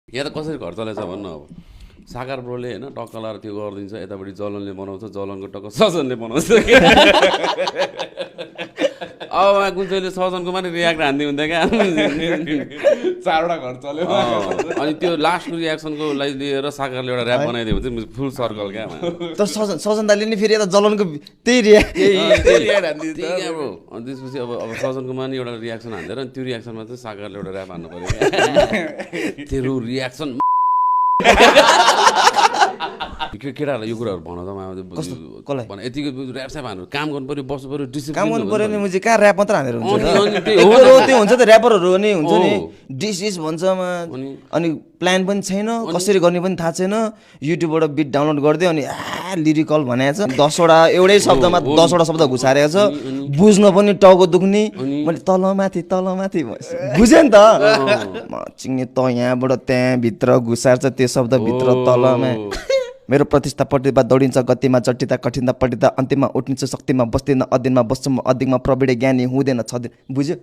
यहाँ त कसरी घर चलेछ भन्नु अब सागर ब्रोले होइन टक्क लाएर त्यो गरिदिन्छ यतापट्टि जलनले बनाउँछ जलनको टक्क सजनले बनाउँछ अब कुन चाहिँले सजनको मात्रै रियाक्ट हान्दै हुन्थ्यो क्या चारवटा घर चल्यो अनि त्यो लास्टको रियाक्सनको लागि लिएर सागरले एउटा ऱ्याप बनाइदियो भने चाहिँ फुल सर्कल क्या तर सजन दाले नि फेरि यता जलनको त्यही रिया अनि त्यसपछि अब सजनकोमा नि एउटा रियाक्सन हान्दैन अनि त्यो रियाक्सनमा चाहिँ सागरले एउटा ऱ्याप हान्नु पऱ्यो क्या तेरो रियाक्सन केटाहरूलाई यो कुराहरू भन त यतिको ऱ्याप स्याप हान्नु काम गर्नु पऱ्यो बस्नु पऱ्यो डिसिप्लिन काम गर्नु पऱ्यो नि मुझे कहाँ ऱ्याप मात्र हानेर हुन्छ त्यो हुन्छ त ऱ्यापरहरू नि हुन्छ नि डिस भन्छमा अनि प्लान पनि छैन कसरी गर्ने पनि थाहा छैन युट्युबबाट बिट डाउनलोड गरिदियो अनि लिरिकल भनेको छ 10वटा एउटै शब्दमा 10वटा शब्द घुसारेको छ बुझ्न पनि टाउको दुख्ने मैले तलमाथि बुझेँ नि त चिङ्ने त यहाँबाट त्यहाँ भित्र घुसार्छ त्यो शब्द भित्र तलमा मेरो प्रतिष्ठा पट्टिमा दौडिन्छ गतिमा जटिता कठिनता पट्टिता अन्तिममा उठ्निन्छ शक्तिमा बस्दिन अदिनमा बस्छु म अधिकमा प्रविडे ज्ञानी हुँदैन छ बुझ्यो